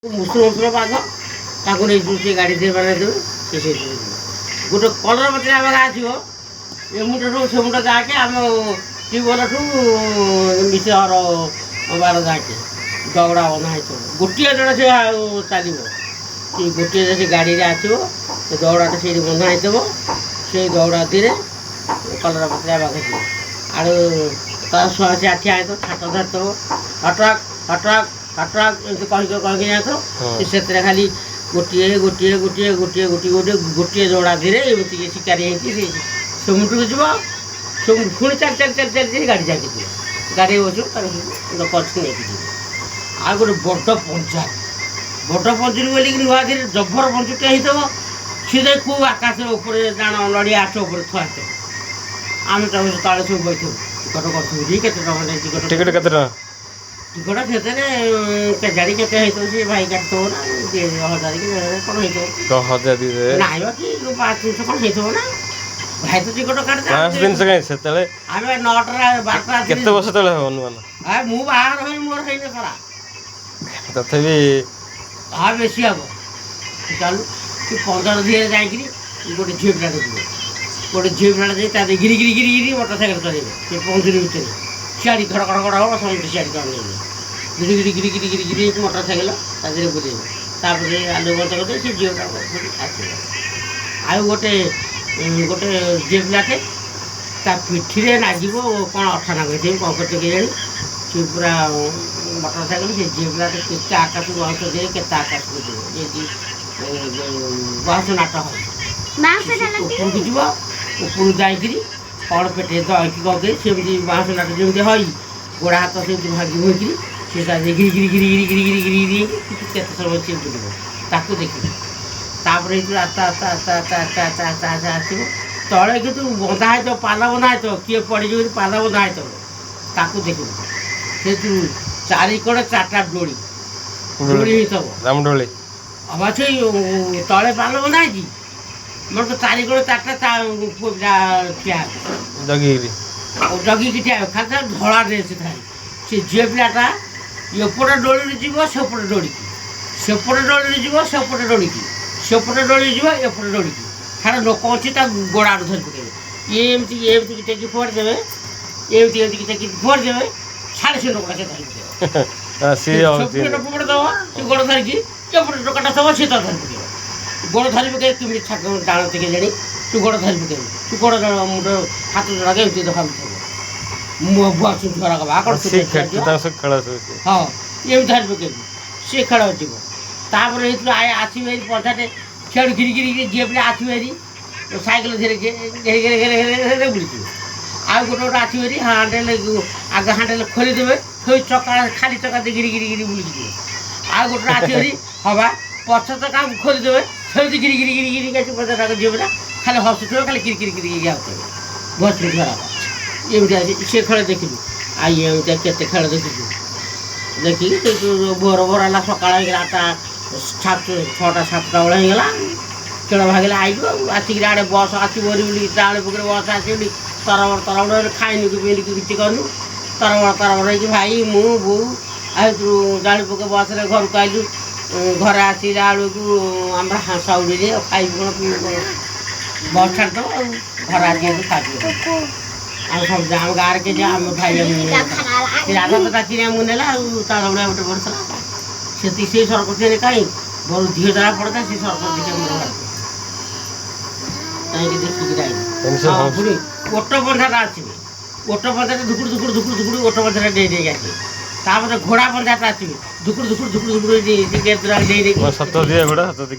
ମୁସୁ ବାଘ ତାକୁ ନେଇଯିବୁ, ସେ ଗାଡ଼ି ଦେବେ ଦେବେ, ସେ ସେଇଥିରେ ଯିବ। ଗୋଟେ କଲର ପତ୍ରିଆ ବାଘ ଆସିବ ଏ ମୁଣ୍ଡଠୁ ସେ ମୁଣ୍ଡ ଯାକେ, ଆମ ଟ୍ୟୁବୱେଲଠୁ ମିଶ୍ର ବାର ଯାକେ ଦୌଡ଼ା ବନ୍ଧା ହେଇଥିବ। ଗୋଟିଏ ଜଣ ସେ ଆଉ ଚାଲିବ ସେ ଗୋଟିଏ, ସେ ଗାଡ଼ିରେ ଆସିବ, ସେ ଦୌଡ଼ାଟା ସେଇଠି ବନ୍ଧା ହେଇଥିବ। ସେଇ ଦୌଡ଼ା ଧୀରେ କଲରା ପତ୍ରିଆ ବାଘ ଯିବ। ଆଉ ତାର ଶୁଆ ଠିଆ ହେଇଥିବ, ଛାଟ ଧରିଥିବ, ହଟକ୍ ହଟକ୍ ହଟକ୍ ଏମିତି କହିକି କହିକି ଯାଉଥିବ। ସେ ସେଥିରେ ଖାଲି ଗୋଟିଏ ଗୋଟିଏ ଗୋଟିଏ ଗୋଟିଏ ଗୋଟିଏ ଗୋଟିଏ ଗୋଟିଏ ଦୌଡ଼ା ଧୀରେ ଏମିତି ଶିକାରୀ ହେଇକି ସେ ସେ ମୁଣ୍ଡକୁ ଯିବ। ସେ ପୁଣି ଚାଲି ଚାଲି ଚାଲି ଚାଲି ଚାଲି ଗାଡ଼ି ଯାକି ଯିବ। ଗାଡ଼ି ବସିବ, ତାର ଲୋକ ଅଛି, ନେଇକି ଯିବ। ଆଉ ଗୋଟେ ବଡ଼ ପଞ୍ଝା, ବଡ଼ ପଞ୍ଜୁରୀ ବୋଲିକି ନୂଆ ଧୀରେ ଜବର ପଞ୍ଜୁରୀଟେ ହେଇଥିବ। ସେ ଯାଇ କେଉଁ ଆକାଶ ଉପରେ ଜାଣ ନଡ଼ିଆ ଆସ ଉପରେ ଥୁଆ ହେଇଥିବ। ଆମେ ତାକୁ ତଳେ ସବୁ ବସିଥିବୁ, ଟିକଟ କରୁଥିବୁ ଯେ କେତେ ଟଙ୍କା ନେଇ ଟିକଟ। ଟିକେଟ କେତେ ଟଙ୍କା? ଟିକଟ ସେଥିରେ କେଜାଣି କେତେ ହେଇଥିବ, ସେ ଭାଇ କାଟିଥିବ ନା 1000 କି କ'ଣ ହେଇଥିବ। 1000 ଦେଇଦେବେ? ନାଇଁ ବା, କି 500 କ'ଣ ହେଇଥିବ ନା, ଭାଇ ତ ଟିକଟ କାଟି। 500 300 କାଇଁ ସେତେବେଳେ? ଆମେ 9ଟା 12ଟା। କେତେ ବର୍ଷ ତଳେ ହେବ ଅନୁମାନ? ମୁଁ ବାହାଘର ହେଇ ମୋର ହେଇନଥିଲା। ତଥାପି? ହଁ, ବେଶୀ ହବ। ଚାଲୁ କି 15 ଦିନରେ ଯାଇକିରି ଗୋଟେ ଝିଅ ପିଲାଟେ ଯିବ। ଗୋଟେ ଝିଅ ପିଲାଟେ ଯାଇ ତା ଗିରି ଗିରି ଗିରି ଗିରି ମୋଟର ସାଇକେଲ ଚଲେଇବ। ସେ ପଞ୍ଜୁରୀ ଭିତରେ ସିଆଡ଼ି ଖଡ଼ ଖଡ଼ ଖଡ଼ ହବ, ସମସ୍ତେ ସିଆଡ଼ି କଣ ନେଇଯିବେ। ଗିରି ଗିରି ଗିରି ଗିରି ଗିରି ଗିରି ହେଇକି ମୋଟର ସାଇକେଲ ତା ଦେହରେ ବୁଲେଇବ। ତାପରେ ଆଲୁଅ ବନ୍ଦ କରିଦେବେ, ସେ ଝିଅଟା ପୁଣି ଆସିବ। ଆଉ ଗୋଟେ ଝିଅ ପିଲାଟେ ତା ପିଠିରେ ନାଗିବ କ'ଣ ଅଠା ନାଗିଥିବ, କ'ଣ କରିଥିବ କେଜାଣି, ସେ ପୁରା ମୋଟର ସାଇକେଲ। ସେ ଝିଅ ପିଲାଟେ କେତେ ଆକାଶକୁ ବାଉଁଶ ଦିଏ, କେତେ ଆକାଶକୁ ଯିବ। ଯେମିତି ବାଉଁଶ ନାଟ ହବ, ଉପରକୁ ଯିବ। ଉପରକୁ ଯାଇକିରି କ'ଣ ପେଟରେ ଦହିକି କ'ଣ କରି ସେମିତି ବାଉଁଶ ନାଟ ଯେମିତି ହଇ ଗୋଡ଼ ହାତ ସେମିତି ଭାଙ୍ଗି ଭୁଙ୍ଗିକିରି ସେ ତା ଗିରି ଗିରି ଗିରି ଗିରି ଗିରି ଗିରି ଗିରି ଗିରି କେତେ ସମୟ ସିଏ ବୁଲିବ, ତାକୁ ଦେଖିବି। ତାପରେ ହେଇଥିରୁ ଆସ୍ତେ ଆସ୍ତେ ଆସ୍ତେ ଆସ୍ତେ ଆସ୍ତେ ଆସ୍ତେ ଆସ୍ତେ ଆସ୍ତେ ଆସିବ। ତଳେ କିନ୍ତୁ ବନ୍ଧା ହେଇଥିବ, ପାଲ ବନ୍ଧା ହେଇଥିବ, କିଏ ପଡ଼ିଯିବ ବୋଲି ପାଲ ବନ୍ଧା ହେଇଥିବ, ତାକୁ ଦେଖିବୁ। ସେଥିରୁ ଚାରିକଡ଼ ଚାରିଟା ଡୋଳି ଡୋଳି ହେଇଥିବ। ରାମଡୋଳି। ଅବା ସେଇ ତଳେ ପାଲ ବନ୍ଧା ହେଇଛି ମୋର ତ ଚାରିକଡ଼ ଚାରିଟା ପୁଅ ପିଲା ଠିଆ ଜଗିକିରି। ଜଗିକି ଠିଆ। ଖାଲି ତାର ଧଳା ଡ୍ରେସ୍ ଥାଏ। ସେ ଝିଅ ପିଲାଟା ଏପଟେ ଡୋଳିରେ ଯିବ, ସେପଟେ ଡୋଳିକି, ସେପଟେ ଡୋଳିରେ ଯିବ, ସେପଟେ ଡୋଳିକି, ସେପଟେ ଡୋଳି ଯିବ, ଏପଟେ ଡୋଳିକି। ସାରା ଲୋକ ଅଛି, ତା ଗୋଡ଼ ଆଡ଼ୁ ଧରି ପକେଇବେ। ଇଏ ଏମିତି ଏମିତି ଟେକି ଫୋପାଡ଼ି ଦେବେ, ଏମିତି ଏମିତି ଟେକି ଫୋପାଡ଼ି ଦେବେ, ସାଢ଼େ ସେ ଲୋକଟା ସେ ଧରି ପକେଇବ। ସିଏ ଫୋପାଡ଼ି ଦେବ, ସେ ଗୋଡ଼ ଧରିକି ଏପଟେ ଟୋକାଟା ଥିବ, ସେ ତ ଧରି ପକେଇବ। ଗୋଡ଼ ଧରି ପକେଇ କେମିତି ଛାକ ଟାଣନ୍ତି କେଜାଣି, ତୁ ଗୋଡ଼ ଧରି ପକେଇବୁ, ତୁ ଗୋଡ଼ ମୁଣ୍ଡ ହାତ ଯୋଡ଼ାକ ଏମିତି ଭାବୁଥିବ ମୋ ଛୁଆର। ଖେଳ। ହଁ, ଏମିତି ଧରି ପକେଇବୁ, ସିଏ ଖେଳ ଯିବ। ତାପରେ ହେଇଥିରୁ ଆସିବେ ଏଇ ପଞ୍ଚାଟେ ଖେଳୁ ଘିରି ଘିରି ଘିରି ଝିଅ ପିଲା ଆସିବେ ହେରି ସାଇକେଲ ଧୀରେ ଘେରେ ଘେରେ ଘେରେ ଘେରେ ଘେରେ ବୁଲିଯିବେ। ଆଉ ଗୋଟେ ଗୋଟେ ଆସିବେ ହେରି ହାଣ୍ଡେଲ, ଆଗ ହାଣ୍ଡେଲ ଖୋଲିଦେବେ, ସେଇ ଚକା ଖାଲି ଚକା ଦେଇ ଘିରି ଘିରି ଘିରି ବୁଲିକି ଯିବେ। ଆଉ ଗୋଟେ ଆସିବେ ହେରି ହବା ପଛ ଚକା ଖୋଲିଦେବେ, ସେମିତି ଘିରି ଘିରି ଘିରି ଘିରି ଆସି ପଛ ଚକା। ଝିଅ ପିଲା ଖାଲି ହସୁଥିବେ, ଖାଲି କିରି କିରି କିରି କିରି ଆସୁଥିବେ ବସିକି ଖରାପ ଏମିତି ଆସି ସେ ଖେଳ ଦେଖିଲୁ। ଆଉ ଏମିତିଆ କେତେ ଖେଳ ଦେଖିଛୁ। ଦେଖିକି ସେଇଠୁ ଭୋର ଭୋର ହେଲା, ସକାଳ ହେଇଗଲା, 8ଟା 7 6ଟା 7ଟା ବେଳେ ହେଇଗଲା। ଖେଳ ଭାଗିଲା, ଆଇଲୁ। ଆଉ ଆସିକିରି ଆଡ଼େ ବସ୍ ଆସିବ ବୋଲି, ଚାଉଳ ପକେଇ ବସ୍ ଆସିବ ବୋଲି ତରବର ତରବର, ଖାଇନୁ କି ପିଇନୁ କି କିଛି କରିନୁ। ତରବର ତରବର ହେଇକି ଭାଇ, ମୁଁ, ବୋଉ ଆଉ ଜାଳି ପକେଇ ବସ୍ରେ ଘରକୁ ଆଇଲୁ। ଘରେ ଆସିଲା ବେଳକୁ ଆମର ହାଁସା ଉଡ଼ିଲେ, ଆଉ ଖାଇବୁ କ'ଣ ପିଇବୁ କ'ଣ? ବସ୍ ଛାଡ଼ିଦେବ ଆଉ ଘରେ ଆସିକି ଖାଇବୁ। ଆଉ ସବୁ ଆମ ଗାଁରେ କେହି ଆମ ଭାଇ ରାଧା ତ ଡାକିରି ଆମକୁ ନେଲା। ଆଉ ତାଳ ଭଳିଆ ଗୋଟେ ପଡ଼ିଥିଲା ସେତିକି। ସେଇ ସରପଞ୍ଚ କାହିଁ ମୋର 2000 ପଡ଼ିଥାଏ, ସେ ସରପଞ୍ଚ ଦେଖିବା ମୋର କାହିଁକି ଦେଖିକି ଯାଇନି। ପୁଣି ଓଟ ବନ୍ଧାଟା ଆସିବେ, ଓଟ ବନ୍ଧାଟା ଧୁକୁଡୁ ଧୁକୁଡୁ ଧୁକୁଡୁ ଧୁକୁଡୁ ଓଟ ବନ୍ଧାଟା ଡେଇଁ ଡେଇଁ ଆସିବେ। ତାପରେ ଘୋଡ଼ା ବନ୍ଧାଟା ଆସିବେ, ଧୁକୁଡୁ ଧୁକୁଡୁ ଧୁକୁଡୁ ଧୁକୁଡୁ ଡେଇଁ ଡେଇଁ। ସତ ଦିଏ ଘୋଡ଼ା ସତ।